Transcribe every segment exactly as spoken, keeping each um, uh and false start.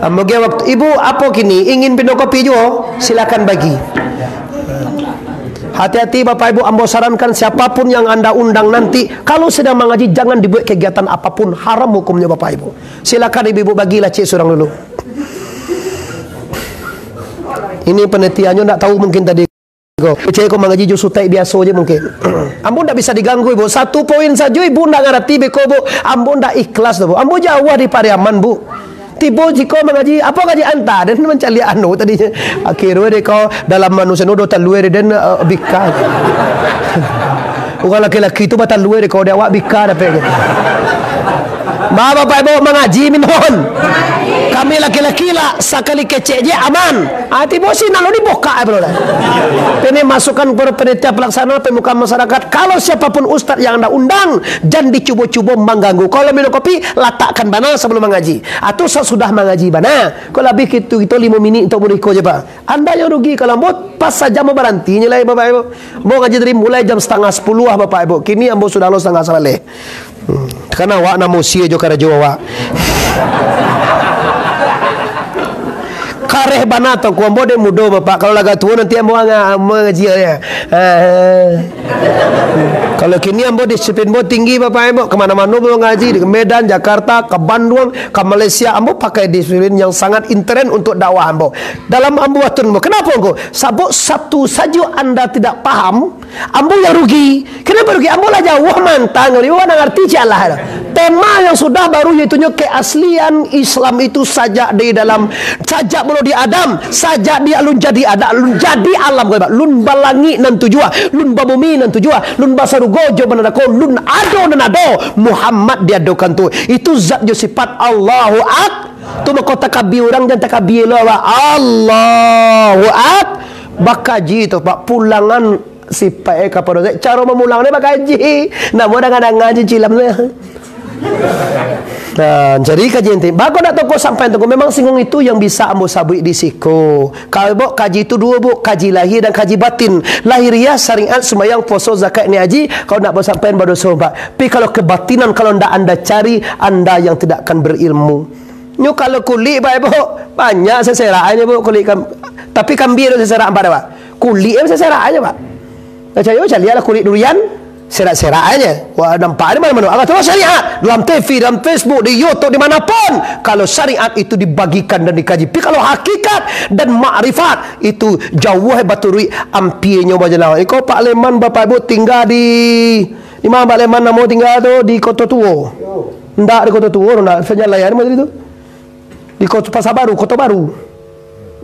Ambo ge waktu, "Ibu, apo kini? Ingin minum kopi juo? Silakan bagi." Hati-hati, Bapak Ibu, ambo sarankan siapapun yang anda undang nanti, kalau sedang mangaji, jangan dibuat kegiatan apapun, haram hukumnya, Bapak Ibu. Silakan ibu-ibu bagilah cek surang dulu. Ini penitiannya ndak tahu mungkin tadi. Ko, cek ko mangaji jo sutai biaso je mungkin. Ambo ndak bisa diganggu, Ibu. Satu poin sajo Ibu ndak ngarati beko, Bu. Ambo ndak ikhlas tu, Bu. Ambo jauah di Pariaman, Bu. Tibo siko mangaji, apo ngaji anta? Den mancaliak anu tadi. Akhirnya deh kau dalam manusia nu do talua deh, den, eh, bika. Urang laki-laki tu batalua deh, kau di awak bika dapek gitu. Ba, Bapak Ibu mangaji, minum. Kami laki-laki lah, sakali kecek je aman. Ah, tibo sinan lo dibukak, eh, bro, lah. Ini masukan kepada panitia pelaksana, pemuka masyarakat. Kalau siapapun ustaz yang anda undang, jan dicubo-cubo mangganggu. Kalau minum kopi, latakkan bana sebelum mangaji. Atau sasudah mangaji bana. Kalau habis kitu, kito limo minik untuk muriko je, Pak. Anda yang rugi kalau ambo pas saja mau barantinyo lah, Bapak Ibu. Ambo ngaji dari mulai jam setengah sepuluh ah, Bapak Ibu. Kini ambo sudah lo setengah sabaleh. Hmm. Kan awak namo sia jo karajo awak. Kareh bana tu, ku ambo dek mudo, Bapak. Kalau laga tuo nanti ambo anga-, ambo ngaji ya. Ah. Kalau kini ambo disiplin ambo tinggi, Bapak Ibu. Kemana-mana ambo ngaji, di Medan, Jakarta, ke Bandung, ke Malaysia, ambo pakai disiplin yang sangat intern untuk dakwah ambo. Dalam ambo atun ambo. Kenapa, Ngku? Sabab satu sajo anda tidak paham, ambo yang rugi. Kenapa rugi? Ambo lah jauah mantang, ambo ndak ngarti cik alah. Tema yang sudah baru, yaitunyo keaslian Islam itu sajak di dalam, sajak mulo di Adam, sajak di alun jadi ada, alun jadi alam, lun balangik nan tujuah, lun babumi nan tujuah, lun basarugo jo banarako, lun ado nan ado, Muhammad diadokan tu. Itu zat jo sifat Allahu Ak-, tu mako takabia urang jan takabia lo awak. Allahu Ak-, bakaji tu, Pak, pulangan sifat, eh, kapado Zaid. Caro mamulang ni bakaji. Namo danga-danga je cilam tu. Nah, jadi kaji ente. Bako nak toko sampai toko. Memang singgung itu yang bisa ambo sabuik di siko. Kalau bok kaji itu duo, bok. Kaji lahir dan kaji batin. Lahiriah, syariat, sembahyang, puaso, zakat, ni haji. Kalau nak basampaian, badoso, Pak. Tapi kalau kebatinan, kalau ndak anda cari, anda yang tidak akan berilmu. Nyo kalau kulik, Pak, bok. Banyak seserak aja, bok. Kulik kam-, tapi kambia tu seserak ampek, Pak. Kulik aja seserak aja, Pak. Nah, cari, cari lah kulik durian, serak-serak aja. Wah, nampak di mana-mana. Agak terus syariat. Dalam T V, dalam Facebook, di YouTube, di mana pun. Kalau syariat itu dibagikan dan dikaji. Tapi kalau hakikat dan makrifat, itu jauh baturuik ampinyo bajalan. Iko Pak Leman, Bapak Ibu, tinggal di, di mana Pak Leman namo tinggal tu? Di Koto Tuo. Ndak di Koto Tuo, ndak. Penyalaian macam itu. Di Koto Pasar Baru, Koto Baru.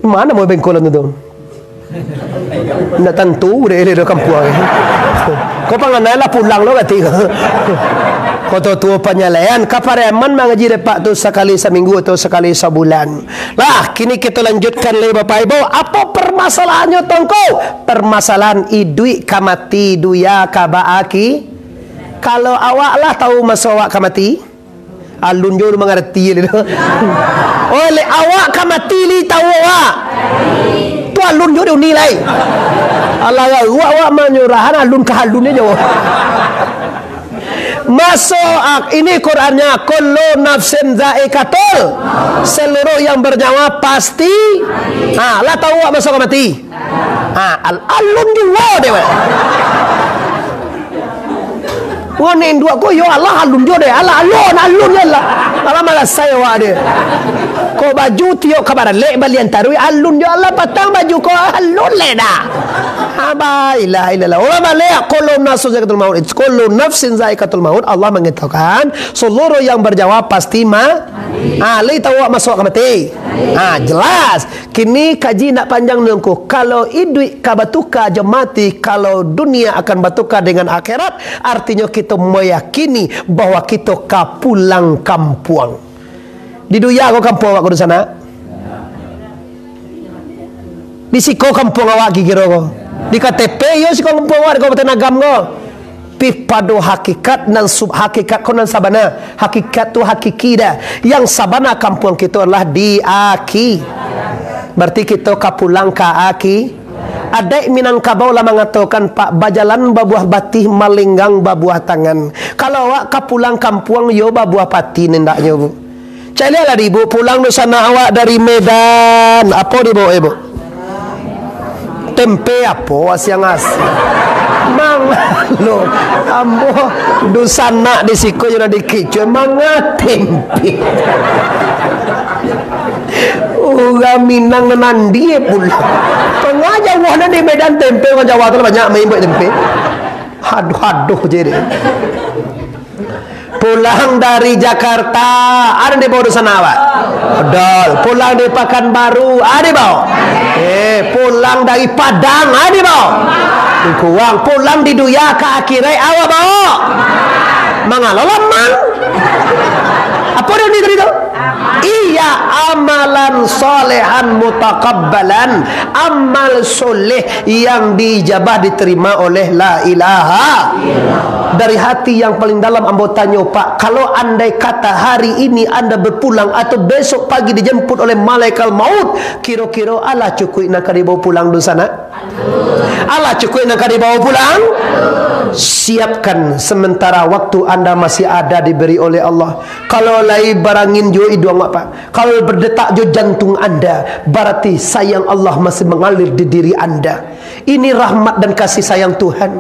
Mana mau bengkolan tu? Ndak tantu deh, dia kampuang. Kau panganai lah pulang lo, kata. Koto Tuo Panyalaian, ka Pariaman mangaji dek Pak tu sakali saminggu atau sakali sabulan. Lah, kini kita lanjutkan lagi, Bapak Ibu. Apa permasalahannya, Tongko? Permasalahan iduik ka mati, dunia ka baaki. Kalau awak lah tahu maso awak ka mati, alun jo mangarati le. Oh, le awak ka mati li tahu awak. Tu alun jo diuni lai. Alah, awak, awak manyurahan alun ka alun jo. Maso ak-, ini Qurannya, "Kullu nafsin zaikatul." Seluruh yang bernyawa pasti. Ha, lah tahu awak maso ka mati. Ha, al-, alun juo deh, weh. Wah, ni induak ko, yo Allah, alun juo deh. Allah, alun, alun, ya Allah. Allah malasai awak deh. Ko baju tiok ka baralek balian taruih, alun juo Allah patang baju ko, alun leh dah. Ha, ba, ilah, ilah. Orang balik, kullu nafsin zaikatul maut. Kullu nafsin zaikatul maut. Allah mengatakan, seluruh yang bernyawa pasti ma-, ha, lai tahu awak maso ka mati. Ha, jelas. Kini kaji nak panjang nungku. Kalau iduik ka batuka jo mati, kalau dunia akan batuka dengan akhirat, artinyo kito meyakini bahwa kito ka pulang kampuang. Di dunia ko kampuang awak ko di sana? Di siko kampuang awak kiro ko? Di K T P iyo siko kampuang awak di Kabupaten Agam ko. Tapi pado hakikat nan sub-, hakikat ko nan sabana. Hakikat tu hakiki dah. Yang sabana kampuang kito adalah di aki. Berarti kito ka pulang ka aki. Adaik Minangkabau lah mangatokan, Pak, bajalan babuah batih, malenggang babuah tangan. Kalau awak ka pulang kampuang, yo babuah pati nindaknyo, Bu. Caliaklah di ibu pulang dunsanak awak dari Medan. Apo dibaok ibu? Tempe apo asiang-asiang? Mangalo. Ambo dunsanak di siko jo nan di kicu manga tempe. Urang Minang nan andi pulo. Pangaja wah nan di Medan tempe, urang Jawa tu lah banyak main buat tempe. Aduh, aduh je deh. Pulang dari Jakarta, ado dibaok dunsanak awak? Odol. Pulang dari Pakanbaru, ado dibaok? Eh, pulang dari Padang, ado dibaok? Kurang. Pulang di dunia ka akhirat, awak baok? Mangalo lamang. Apo dia ni tadi tu? Iya, amalan salehan mutakabbalan, amal soleh yang diijabah, diterima oleh la ilaha. Dari hati yang paling dalam ambo tanyo, Pak, kalau andai kata hari ini anda berpulang atau besok pagi dijemput oleh malaikat maut, kiro-kiro alah cukuik nan ka dibawa pulang dunsanak? Alah cukuik nan ka dibawa pulang? Siapkan sementara waktu anda masih ada diberi oleh Allah. Kalau lai barangin juo iduang awak, Pak. Kalau berdetak jo jantung anda, berarti sayang Allah masih mengalir di diri anda. Ini rahmat dan kasih sayang Tuhan.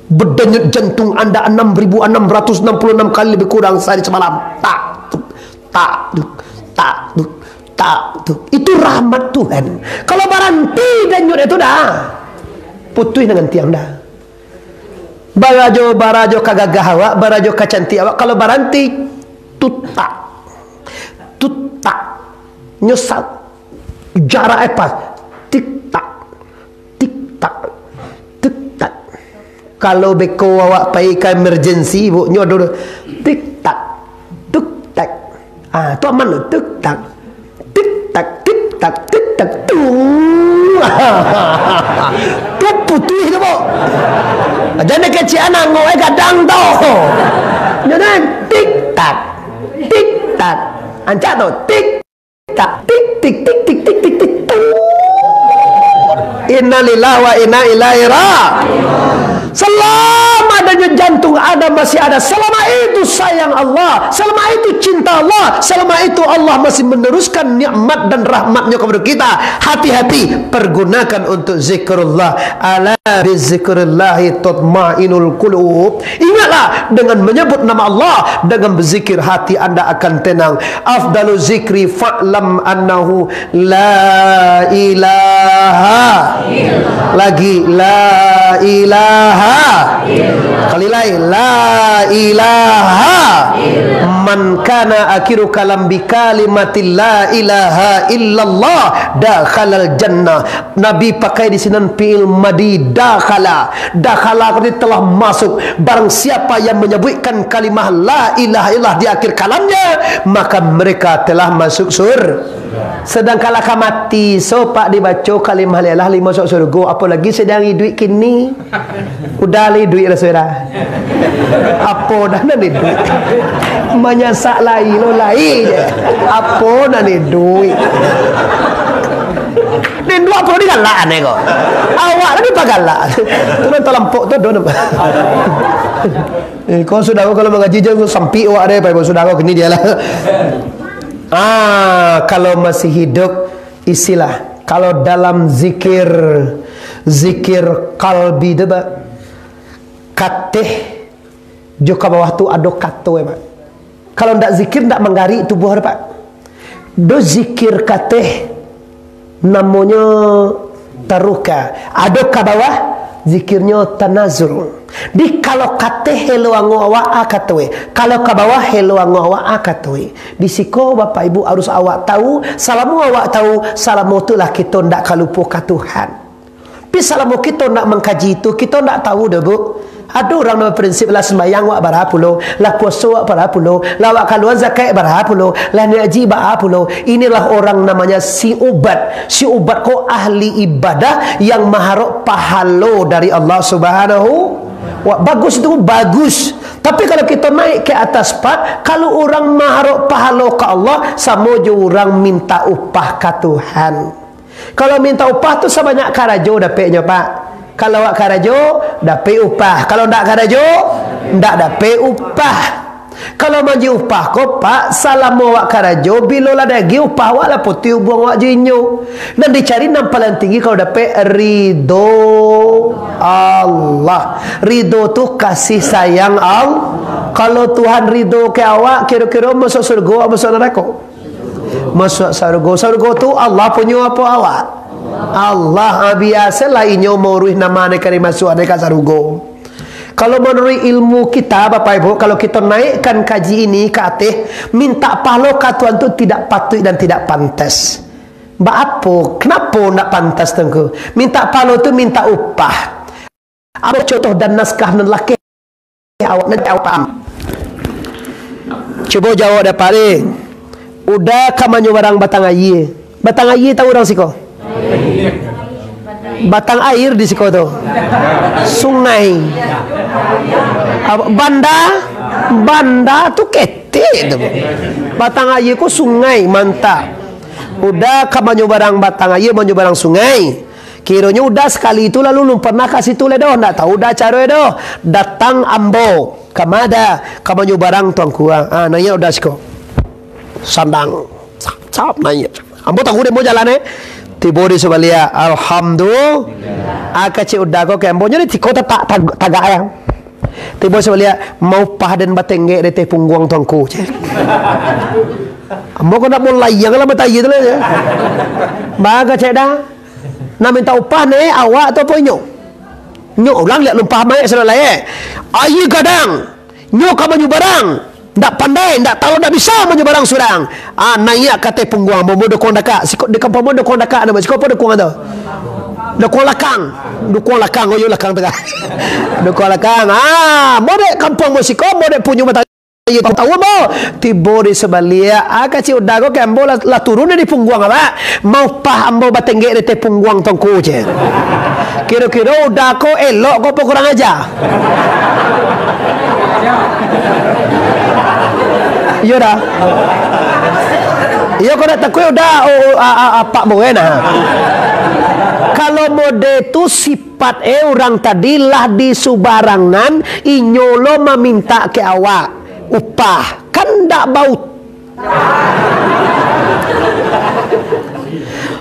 Berdenyut jantung anda enam ribu enam ratus enam puluh enam kali lebih kurang sehari semalam. Tak, tuk, tak, tuk, tak, tuk, tak, tuk. Itu rahmat Tuhan. Kalau baranti denyut itu dah, putuih dengan tiang dah. Barajo, barajo ka gagah awak, barajo ka cantik awak, kalau baranti, tutak. Tutak. Nyesal. Jarak eh pas. Tik tak. Tik tak. Tik tak. Kalau beko awak pai ka emergency, bu, nyo ado tik tak. Tuk tak. Ah, tu aman tu. Tuk tak. Tik tak, tik tak, tik tak, tung. Tu putuih tu, bu. Jan kecek anak ngok eh gadang tu. Nyo nan tik tak. Tik tak. Ancak tu, tik tak, tik, tik, tik, tik, tik, tik, tik, tung. Innalillahi wa inna ilaihi ra-, Selama adanya jantung ada, masih ada. Selama itu sayang Allah, selama itu cinta Allah, selama itu Allah masih meneruskan nikmat dan rahmatnya kepada kita. Hati-hati, pergunakan untuk zikrullah. Ala bizikrillahi tatmainul qulub. Ingatlah, dengan menyebut nama Allah, dengan berzikir, hati anda akan tenang. Afdalu zikri fa'lam annahu la ilaha. Lagi, la ilaha. Kali lai, la ilaha. Man kana akhiru kalam bi kalimatil la ilaha illallah dakhalal jannah. Nabi pakai di sinan fi'il madi, dakhala. Dakhala arti telah masuk. Barang siapa yang menyebutkan kalimah la ilaha illallah di akhir kalamnya, maka mereka telah masuk sur-, sedangkan lah ka mati, so pak dibaco kalimah la ilaha illallah masuk surga, apolagi sedang iduik kini. Udah lai duit lah, saudara. Apo dah nan iduik? Manyasak lai lo lai je. Apo nan iduik? Rindu apo digalak ane ko? Awak lah dipagalak. Tu nan talampok tu ado nama. Eh, kau sudah kau kalau mangaji je, kau sampik awak deh, pai sudah kau kini dia lah. Ah, kalau masih hidup, isilah. Kalau dalam zikir, zikir kalbi tu, Pak, kateh jo ka bawah tu ado kato, eh, Pak. Kalau ndak zikir, ndak manggarik tubuh, Pak. Do zikir kateh, namonyo taruka. Ado ka bawah, zikirnyo tanazul. Di kalau kateh helo ango awak a katoe, kalau ka bawah helo ango awak a katoe. Di siko Bapak Ibu harus awak tahu, salamo awak tahu, salamo tu lah kito ndak ka lupo ka Tuhan. Tapi salamo kito ndak mangkaji itu, kito ndak tahu doh, Bu. Ado urang nan prinsip lah sembayang wak bara pulo, lah puaso wak bara pulo, lah wak kaluan zakat bara pulo, lah naiak haji bara pulo. Inilah orang namanya si Ubat. Si Ubat ko ahli ibadah yang maharok pahalo dari Allah Subhanahu wa. Bagus itu, bagus. Tapi kalau kito naik ke atas, Pak, kalau urang maharok pahalo ka Allah, samo jo urang minta upah ka Tuhan. Kalau minta upah tu sabanyak karajo dapeknyo, Pak. Kalau awak karajo, dapek upah. Kalau ndak karajo, ndak dapek upah. Kalau manjadi upah ko, Pak, salamo awak karajo, bilo lah diagiah upah awak lah putuih ubuang awak jo inyo. Nan dicari nan paling tinggi kalau dapek ridho Allah. Ridho tu kasih sayang Allah. Kalau Tuhan ridho ka awak, kiro-kiro masuak surga awak masuak narako? Masuak sarugo. Sarugo tu Allah punyo apo awak? Allah. Ah, biasolah inyo mauruih nan ma nan ka dimasuakan ka sarugo. Kalau manuruik ilmu kita, Bapak Ibu, kalau kito naikkan kaji ini ka ateh, minta pahalo ka Tuhan tu tidak patuik dan tidak pantas. Baapo? Kenapo ndak pantas, Tuangku? Minta pahalo tu minta upah. Ado contoh dan naskah nan lakeh awak nan awak paham. Cubo jawab dapek, deh. Uda ka manyubarang batang aia. Batang aia tahu urang siko? Batang air di siko tu. Sungai. Apa, banda? Banda tu ketek tu. Batang aia ko sungai, mantap. Uda ka manyubarang batang aia, manyubarang sungai. Kironyo Uda sakali tu lalu lun pernah ka situ lai doh, ndak tahu Uda caro doh. Datang ambo, ka ma Da, ka manyubarang Tuangku. Ah, naiak Uda siko. Sandang. Sap, sap, naiak. Ambo tangguh dek ambo jalan, eh. Tibo di sabaliak, alhamdulillah. Ah, kecek Uda ko ka ambo, nyo di tiko tatak tag-, tagak, eh. Tibo sabaliak, maupah den batenggek di ateh pungguang Tuangku, cek. Ambo ko ndak mau layang lah mata aia tu lah, cek. Ba kecek Da. Nan minta upah ni awak tu apo inyo? Nyo urang liak lumpah maik sudah lai, eh. Aia gadang. Nyo ka manyubarang. Ndak pandai, ndak tahu, ndak bisa manyubarang surang. Ah, naiak ka ateh pungguang, ambo dukuang dakak. Siko, di kampuang ambo dukuang dakak namo. Siko apo dukuang tu? Dukuang lakang. Dukuang lakang, oh iyo lakang tangah. Dukuang lakang. Ah, ambo dek kampuang ambo siko, ambo dek punyo batang aia tahu, tahu ambo. Tibo di sabaliak, ah, kecek Uda ko ka ambo lah, lah turun dari pungguang awak. Maupah ambo batenggek di ateh pungguang Tuangku, cek. Kiro-kiro Uda ko elok ko apo kurang aja? Iyo Da. Iyo ko ndak takuik Uda, oh, oh, a-, a-, apak boe nah. Kalau mode tu sifat eh urang tadi lah di subarangan, inyo lo maminta ka awak upah. Kan ndak baut.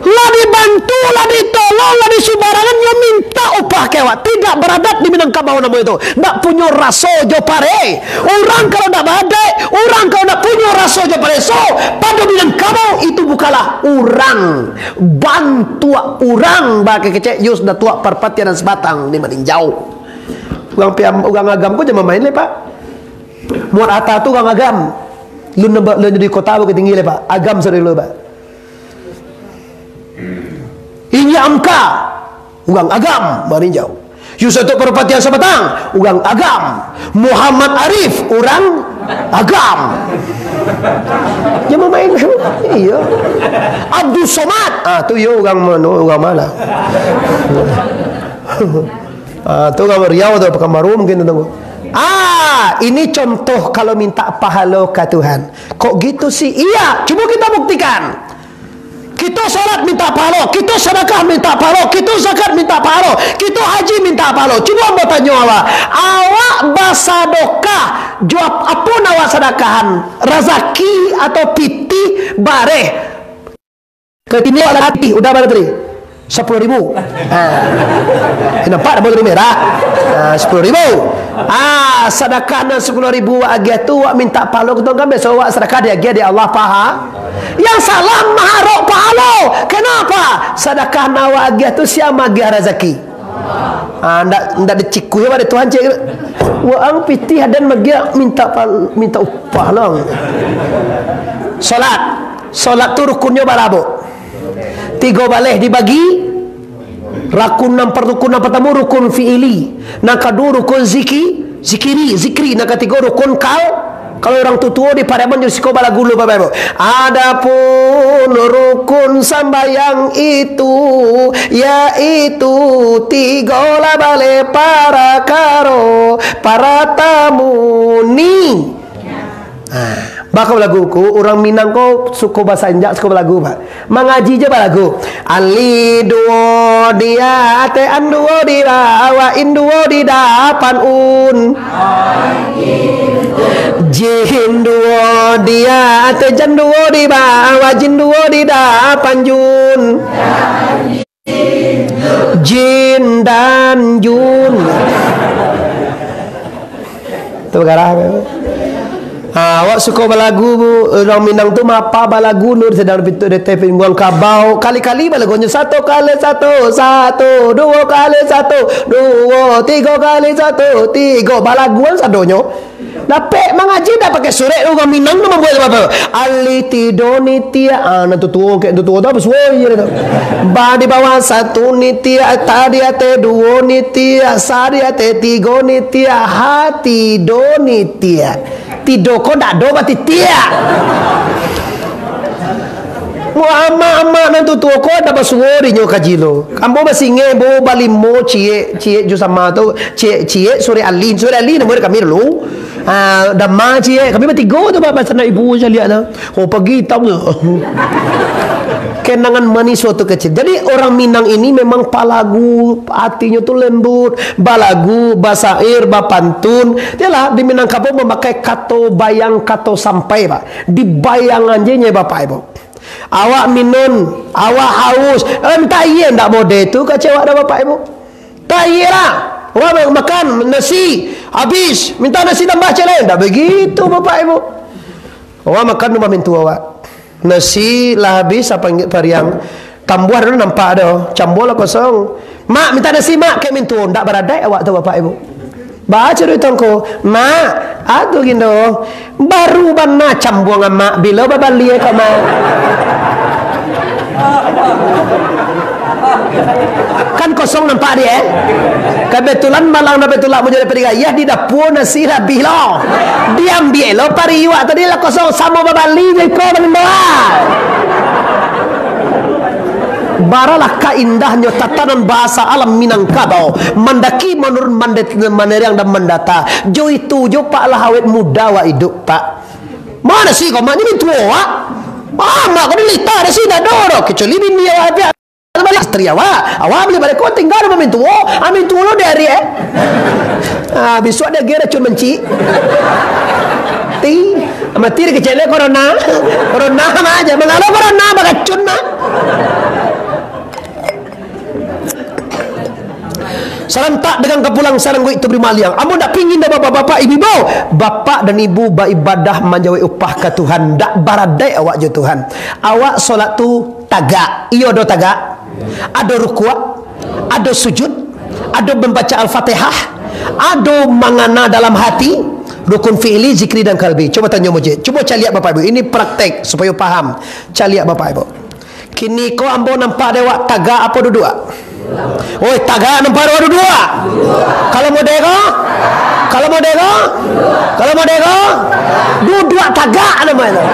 Lah dibantu, lah ditolong, lah disubarangan, nyo minta upah ka awak. Tidak beradab di Minangkabau namo itu. Ndak punyo raso jo pare. Urang kalau ndak baadek, urang kalau ndak punyo raso jo pare, so, pado Minangkabau itu bukanlah urang. Bantuak urang, bakeh kecek Yus Datuak Parpatiah nan Sabatang di Maninjau. Urang piam-, urang agam ko jan main lai, Pak. Muat Ata tu urang agam. Lun namba-, lun di kota Bukittinggi lai, Pak. Agam sadonyo, Pak. Inyiak Hamka, urang agam, Maninjau. Yus Datuak Parpatiah Sabatang, urang agam. Muhammad Arif, urang agam. Jan main. Iyo. Abdul Somad, ah, tu iyo urang mano, urang ma lah. Ah, tu urang Riau tu, Pekanbaru mungkin tu, Tuangku. Ah, ini contoh kalau minta pahalo ka Tuhan. Kok gitu sih? Iya, cubo kita buktikan. Kito salat minta pahalo, kito sadakah minta pahalo, kito zakat minta pahalo, kito haji minta pahalo. Cubo ambo tanyo awak, awak basadakah, jo ap-, apo nan awak sadakahan? Razaki atau pitih bareh? Kini awak latih, Uda bara tadi? Sapuluah ribu. Ha. Eh, nampak dah bulu merah? Ha, sapuluah ribu. Ah, sadakah nan sapuluah ribu awak agiah tu, awak minta pahalo ka Tuhan, kan biaso awak sadakah diagiah dek Allah paha-. Yang salah maharok pahalo. Kenapa? Sadakah nan awak agiah tu sia maagiah razaki? Ah, ndak, ndak dicikuih awak dek Tuhan, cek. Waang pitih aden maagiah minta pal-, minta upah lah. Salat. Salat tu rukunnyo bara, Bu? Tigo baleh dibagi, rukun nan par-, rukun nan partamo rukun fi'ili, nan kaduo rukun ziki-, zikiri, zikri, nan katigo rukun kal-, kalau urang tutuo di Pariaman jo siko balagu lu, Bapak Ibu. Adapun rukun sambayang itu, yaitu tigo lah baleh parakaro, partamo ni. Ah, bako balagu ko, urang Minang ko suko basanjak, suko balagu, Pak. Mangaji je balagu. Alif duo di ateh, an duo di bawah, in duo di dapan, un. Jin duo di ateh, jin duo di bawah, jin duo di dapan, jun. Jin dan jun. Tu garah. Ha, awak suko balagu, bu. Urang Minang tu mapa balagu, Nur, sadang pintu D T P Guang Kabau. Kali-kali balagunyo, satu kali satu, satu, duo kali satu, duo, tigo kali satu, tigo. Balaguan sadonyo. Dapek mangaji dak pakai surek, urang Minang tu mambuek apo? Alih tido ni tiak. Ah, nan tuo-tuo, kek tuo-tuo tu apo suo je tu. Ba di bawah satu ni tiak, ta di ateh duo ni tiak, sa di ateh tigo ni tiak, ha tido ni tiak. Tido ko dak do batitiak. Mu amak-amak nan tuo-tuo ko dak basuo dinyo kaji lo. Ambo masih ingek, bo, balimo ciek, ciek jo sama tu, ciek, ciek surek alih, surek alih namo kami dulu. Ah, dama ciek, kami batigo tu, Pak, basanak ibu caliak tu. Oh, pagi hitam tu. Kenangan manis waktu kecil. Jadi, orang Minang ini memang palagu, hatinyo tu lembut, balagu, basair, bapantun. Iyolah, di Minangkabau mamakai kato bayang, kato sampai, Pak. Di bayangan je nyo, Bapak Ibu. Awak minun, awak haus. Eh, mintak aia ndak model tu kecek awak dah, Bapak Ibu. Tak aia lah. Awak makan nasi, habis. Mintak nasi tambah cek lain. Ndak begitu, Bapak Ibu. Awak makan rumah mintu awak. Nasi lah habis, apa pariang. Tambuah dulu nampak dah. Cambuah lah kosong. "Mak, mintak nasi, Mak," kek mintu. Ndak baradaik awak tu, Bapak Ibu. Baco duit tongko, "Mak, atu gindo, baru bana cambuang amak, bilo babali ka, Mak?" Kan kosong nampak dia, eh? Kebetulan malang dapek tulak mo jadi perigayah di dapua nasi labih lo. Diambiak lo pariuak tadi lah kosong, samo babali jo iko balimbau. Baralah ka indahnyo tatanan bahasa alam Minangkabau, mandaki, manurun, mandet-, maneriang, dan mandata. Jo itu jo, Pak, lah awet muda awak idup, Pak. Mana sih kau, Mak, ni mintuo, Pak? Ah, Mak, kau ni lita dah sih, dah doh, doh. Kecuali bini awak, tapi istri awak, awak bali balik, kau tinggal rumah mintuo, ah, mintuo lo dari, eh. Ah, besok dia ger racun mancik. Ti, mati dikecek le corona. Corona mah aja, mangalo corona baracun mah. Sarantak dengan kapulang sarangguik tu beri maliang. Ambo ndak pingin dah bapak-bapak, ibu-ibu. Bapak dan ibu baibadah manjawek upah ka Tuhan. Ndak baradaik awak jo Tuhan. Awak solat tu tagak. Iyo do tagak. Ado rukuak, ado sujud, ado mambaca Al-Fatihah, ado mangana dalam hati, rukun fi'li, zikri, dan kalbi. Cubo tanyo mujik. Cubo caliak Bapak Ibu. Ini praktek supayo paham. Caliak Bapak Ibu. Kini ko ambo nampak dek awak tagak apo duduak? Oi, tagak nampak dek awak duduak? Kalau model ko? Kalau model ko? Kalau model ko? Duduak tagak namonyo.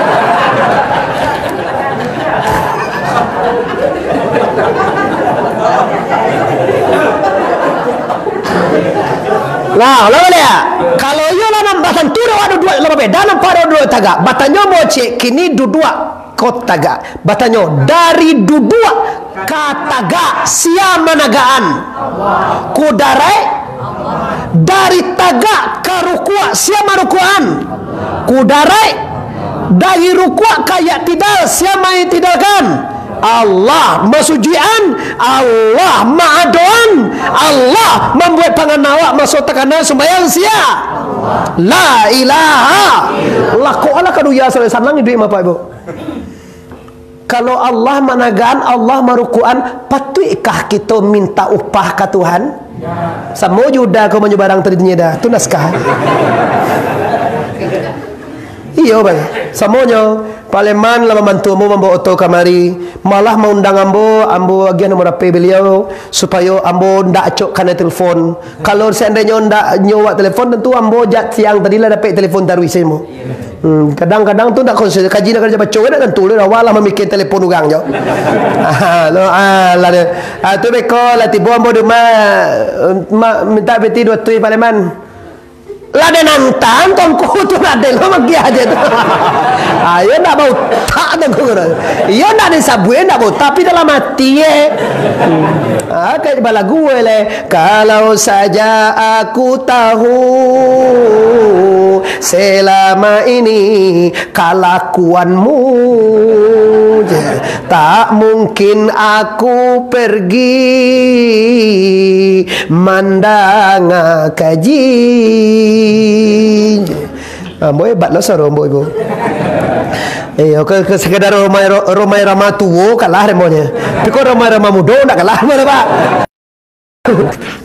Nah, lah boleh ya? Kalau iyo lah nampak tantu dek awak duduak, lah babeda nampak dek awak duduak tagak. Batanyo ambo ciek, kini duduak ko tagak. Batanyo, dari duduak ka tagak, sia managakan? Kudaraik. Dari tagak ka rukuak, sia marukuakan? Kudaraik. Dari rukuak ka iktidal, sia maiktidalkan? Allah. Masujuikan? Allah. Maadoan? Allah. Mambuek tangan awak maso takana sumbayang, sia? La ilaha. Lah, kok alah kaduya sanang iduik, Bapak Ibu? Kalau Allah managakan, Allah marukuakan, patuikkah kito minta upah ka Tuhan? Samo jo Uda ko manyubarang tadi tu nyo dah. Tu naskah. Iyo, bang. Samonyo, Pak Leman lah mambantu ambo mambawa oto kamari. Malah maundang ambo, ambo agiah nomor H P beliau, supayo ambo ndak acok kanai telepon. Kalau seandainyo ndak nyo awak telepon, tentu ambo jak siang tadi lah dapek telepon taruih samo. Hmm, kadang-kadang tu ndak konsen, kaji ndak karajo baco, ndak tantu lah, awak lah mamikia telepon urang jo. Ah, no, ah, lah deh. Ah, tu beko lah tibo ambo di rumah, eh, ma-, mintak piti duo tuih Pak Leman. Lah deh nantang tongko tu lah deh lo magiah je tu. Ah, iyo ndak bautak tongko tu. Iyo ndak disabuik ndak bautak, tapi dalam ati eh. Hmm. Ah, kayak balagu eh leh. Kalau saja aku tahu Selama ini kalakuanmu je, tak mungkin aku pergi mandanga kaji. Ambo hebat lah saro ambo ibu. Iyo, ke, ke sekedar Romai, Ro-, Romai Rama tuo kalah demonyo. Tapi kok Romai Rama mudo ndak kalah mah, Pak.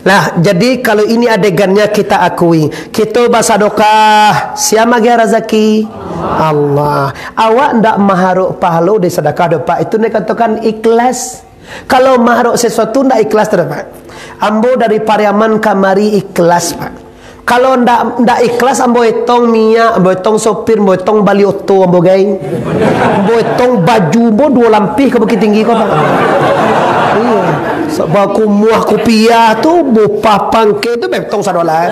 Lah, jadi kalau ini adegannya kita akui, kita basadokah, sia magiah razaki? Allah. Awak ndak maharok pahalo di sadakah do, Pak. Itu dikatakan ikhlas. Kalau maharok sesuatu ndak ikhlas tu, Pak. Ambo dari Pariaman kamari ikhlas, Pak. Kalau ndak, ndak ikhlas, ambo etong minyak, ambo etong sopir, ambo etong bali oto, ambo gai. Ambo etong baju, ambo duo lampih ka Bukittinggi ko, Pak. Iyo. Sabab kumuah kupiah tu, bupah pangke tu, betong sadolah.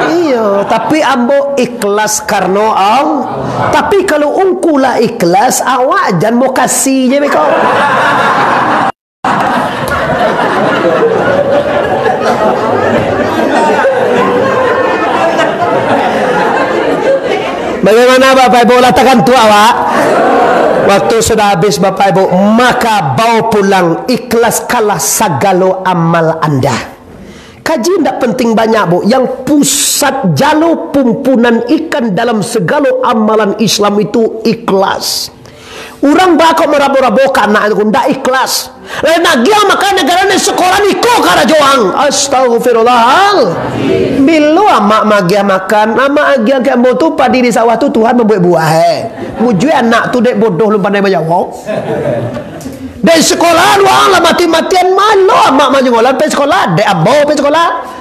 Iyo, tapi ambo ikhlas karano Allah. Tapi kalau ungku lah ikhlas, awak jan mokasi je beko. Bagaimana Bapak Ibu, lah takantuak awak? Waktu sudah habis Bapak Ibu, maka bawa pulang, ikhlaskanlah sagalo amal anda. Kaji ndak penting banyak, Bu. Yang pusat jalo pumpunan ikan dalam segalo amalan Islam itu ikhlas. Urang bako marabo-rabo ka anak tu, ndak ikhlas. Lai nagiah makan nagara ni, sakolah ni ko karajo ang. Astagfirullahal. Bilo amak magiah makan, amak agiah ka ambo tu padi di sawah tu Tuhan mambuek buah, eh. Mujue anak tu dek bodoh lun pandai manjawab. Dek sakolah luang lah mati-matian, malo amak manjawab, lah pai sakolah, dek ambo pai sakolah.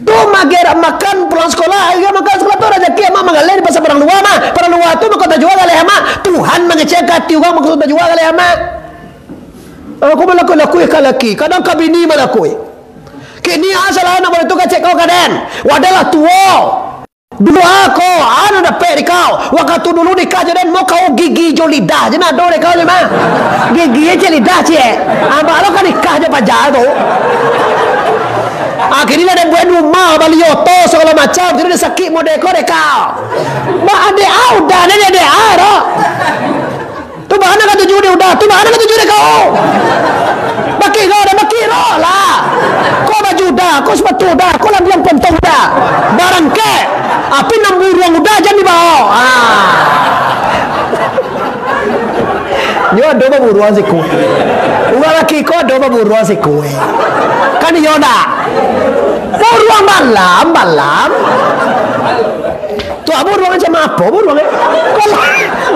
Tu magiah makan pulang sakolah, agiah makan sakolah tu razaki amak manggaleh di pasar Padang Luar mah. Padang Luar tu mako tajua galeh amak. Tuhan mangecek ka ati urang mako tajua galeh amak. Aku malakui-lakui ka laki, kadang ka bini malakui. Kini asalah anak mudo tu kacek kau ka den. Wadah lah tuo. Dua ko, anu dapek di kau. Wakatu dulu nikah jo den, mau kau gigi jo lidah je nado dek kau ni mah. Gigi je cek lidah cek. Abak lo ka nikah jo paja tu. Akhirnyo lah den buek rumah, bali oto, sagalo macam. Kini den sakik model ko dek kau. Ba adek au, dah ni adek au, ro. Tu bana katuju di udah, tu bana katuju di kau. Bakiro dah, bakiro lah. Ko baju udah, ko sapatu udah, ko lambiang pontong udah. Barangkek, api nan buruang udah jan dibao. Ah. Nyo ado baburuang siku. Urang laki ko ado baburuang siku, eh. Kan iyo ndak? Buruang balam, balam. Tu buruang macam apo buruang, eh? Kok la-,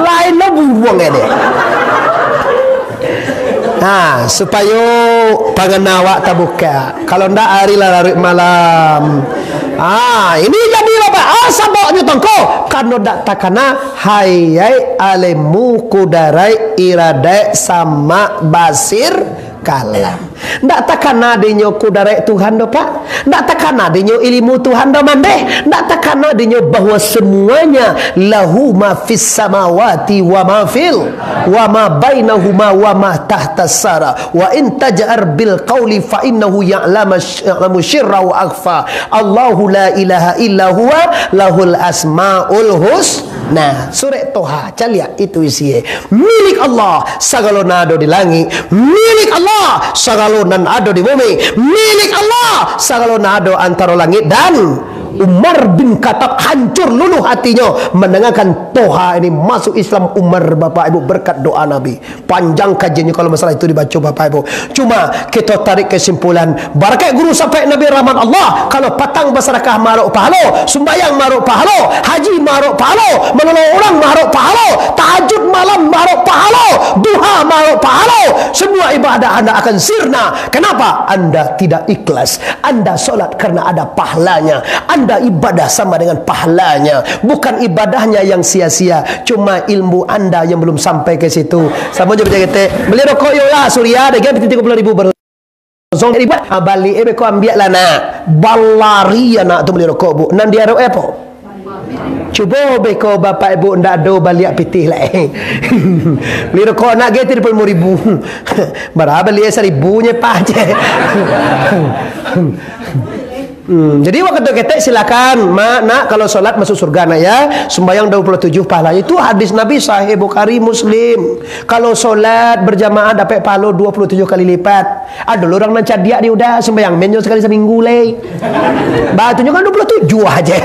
lain lo buruang, eh, deh. Nah, supayo pangan awak tabuka. Kalau ndak, ari lah laruik malam. Ah, ini jadi bapak. Ah, sababnyo tongko. Karano ndak takana, hayai alemu kudarai iradai samak basir kalam. Ndak takana dinyo kudarat Tuhan doh, Pak. Ndak takana dinyo ilimu Tuhan doh mandeh. Ndak takana dinyo bahwa semuanya lahu ma fis samawati wa ma fil, wa ma bainahuma wa ma tahtas sara. Wa in taj'ar bil qauli fa innahu ya'lamu, ya'lamu sirra wa akhfa. Allahu la ilaha illa huwa lahul asmaul husna. Surat Toha, caliak itu isie. Milik Allah sagalo nan ado di langik, milik Allah sagalo nan ado di bumi, milik Allah sagalo nan ado antaro langik dan Umar bin Khattab hancur luluh hatinyo mendengarkan Toha ini masuk Islam. Umar, Bapak Ibu, berkat doa Nabi. Panjang kajiannyo kalau masalah itu dibaco, Bapak Ibu. Cuma kito tarik kesimpulan, barakat guru sampai Nabi rahmat Allah, kalau patang basadakah maharok pahalo, sumbayang maharok pahalo, haji maharok pahalo, manolong urang maharok pahalo, tahajud malam maharok pahalo, duha maharok pahalo, semua ibadah anda akan sirna. Kenapa? Anda tidak ikhlas. Anda sholat karena ada pahalanya. Anda ibadah sama dengan pahalanya. Bukan ibadahnya yang sia-sia. Cuma ilmu anda yang belum sampai ke situ. Samo jo bajagetek. Bali rokok yo lah, Surya, harga pitih tigo puluh ribu ber-, kosong ribu. Ah, bali, eh, beko ambiak lah, nak. Balari anak tu bali rokok, Bu. Nan diarok, eh, apo? Cubo beko bapak ibu ndak ado baliak pitih lai. Bali rokok nak ge tigo puluh limo ribu. Bara bali, eh, saribu nye pah je. Hmm, jadi waktu ketek silakan, Mak, Nak, kalau solat masuk surga, Nak, ya. Sumbayang dua puluh tujuh pahala. Itu hadis Nabi, Sahih Bukhari, Muslim. Kalau solat berjamaah dapat pahala dua puluh tujuh kali lipat. Ado lo urang nan cadiak di udah, sumbayang men nyo sakali saminggu lai. Batunyo kan dua puluh tujuh aja.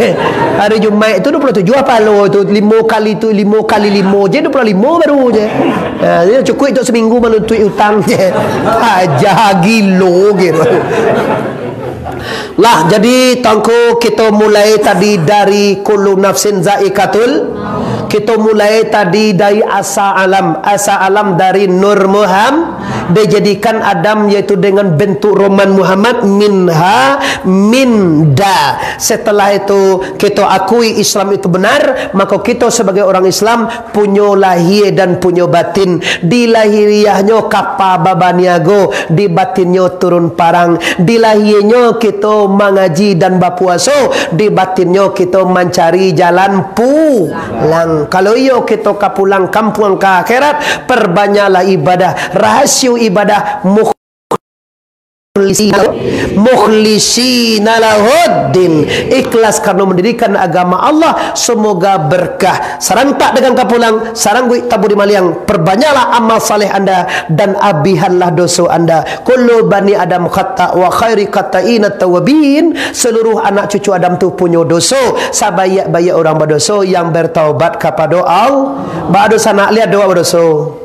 Hari Jumaik tu dua puluh tujuh pahala tu, limo kali tu, limo kali limo je dua puluh limo baru je. Nah, dia cukup untuk seminggu manuntuik utang je. Aja gilo gitu. Lah, jadi Tuangku, kita mulai tadi dari kullu nafsin zaikatul. Kita mulai tadi dari asa alam. Asa alam dari Nur Muhammad. Dijadikan Adam, yaitu dengan bentuk Roman Muhammad, minha, minda. Setelah itu, kita akui Islam itu benar, maka kita sebagai orang Islam punyo lahia dan punyo batin. Di lahiriahnyo kapa babaniago, di batinnyo turun parang. Di lahianyo kito mangaji dan bapuaso, di batinnyo kito mancari jalan pulang. Kalau iyo kito ka pulang kampuang ka akhirat, perbanyaklah ibadah. Rahasio ibadah mukhlisina, mukhlisina lahuddin, ikhlas karena mendirikan agama Allah. Semoga berkah. Sarantak dengan ka pulang, sarangguik tabu di maliang, perbanyaklah amal saleh anda, dan abihanlah doso anda. Kullu bani Adam khata wa khairi khata'ina tawabin. Seluruh anak cucu Adam tu punyo doso. Sabaiak-baiak urang badoso yang bertaubat kapado Allah. Badoso nak lihat doa badoso.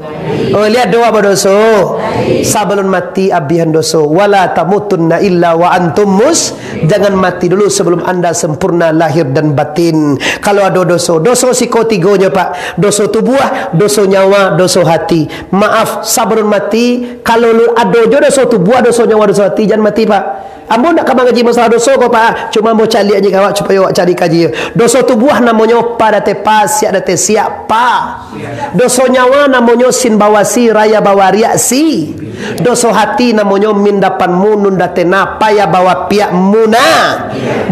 Oh, lihat doa badoso. Sabalun mati abihan doso. Wala tamutunna illa wa antum mus. Jangan mati dulu sebelum anda sempurna lahir dan batin. Kalau ado doso, doso siko tigonyo, Pak. Doso tubuah, doso nyawa, doso hati. Maaf, sabalun mati, kalau lu ado jo doso tubuah, doso nyawa, doso hati, jan mati, Pak. Ambo ndak ka mangaji masalah doso ko, Pak. Cuma ambo caliak aja ka awak, supayo awak cari kaji. Doso tubuah namonyo pa date pa, siak date siak, pa. Doso nyawa namonyo sin bawasi, raya bawariak, si. Doso hati namonyo min dapan mu, nun date na, paya bawapiak, muna.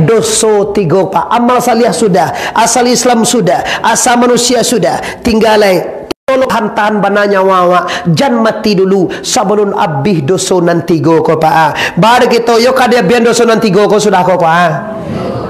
Doso tigo, Pak. Amal saliah sudah, asal Islam sudah, asal manusia sudah. Tingga lai. Tolong hantahan bana nyawa awak, jan mati dulu sabalun abih doso nan tigo ko, Pak. Baru kito yo ka diabihan doso nan tigo ko sudah ko, Pak.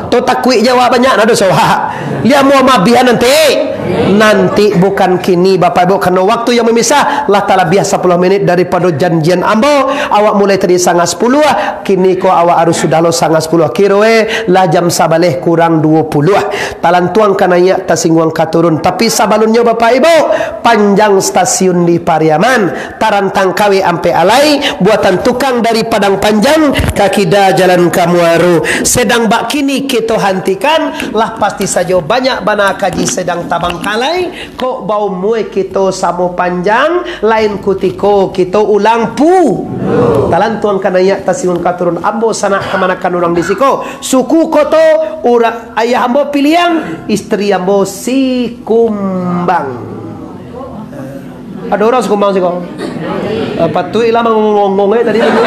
Tu takuik je awak banyak nah doso awak. Liak mau mabihan nanti. Nanti bukan kini, Bapak Ibu, karena waktu yang memisah lah talabiah sapuluh menit daripado janjian ambo. Awak mulai tadi sangah sapuluh, kini ko awak harus sudah lo sangah sapuluh. Kiro eh lah jam sabaleh kurang duo puluh. Talantuang ka naiak, tasingguang ka turun. Tapi sabalunnyo, Bapak Ibu, panjang stasiun di Pariaman, tarantang kawek ampek alai, buatan tukang dari Padang Panjang, ka kida jalan ka Muaro. Sedang bak kini kito hantikan, lah pasti sajo banyak bana kaji sedang tabangkalai, kok baumua kito samo panjang, lain kutiko kito ulang pu. Talantuang ka naiak, tasingguang ka turun, ambo sanak kamanakan urang di siko, suku koto, ura-, ayah ambo Piliang, istri ambo Sikumbang. Ado urang Sikumbang siko? Ah, patuik lah mangongong eh tadi tu.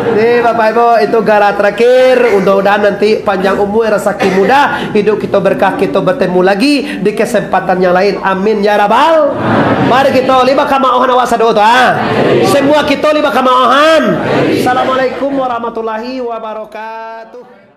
Jadi, Bapak Ibu, itu gara terakhir. Mudah-mudahan nanti panjang umur, rasaki mudah, hidup kita berkah, kita bertemu lagi di kesempatan yang lain. Amin ya rabbal. Mari kita liba ka maohan awak sado tu, ah. Semua kita liba ka maohan. Assalamualaikum warahmatullahi wabarakatuh.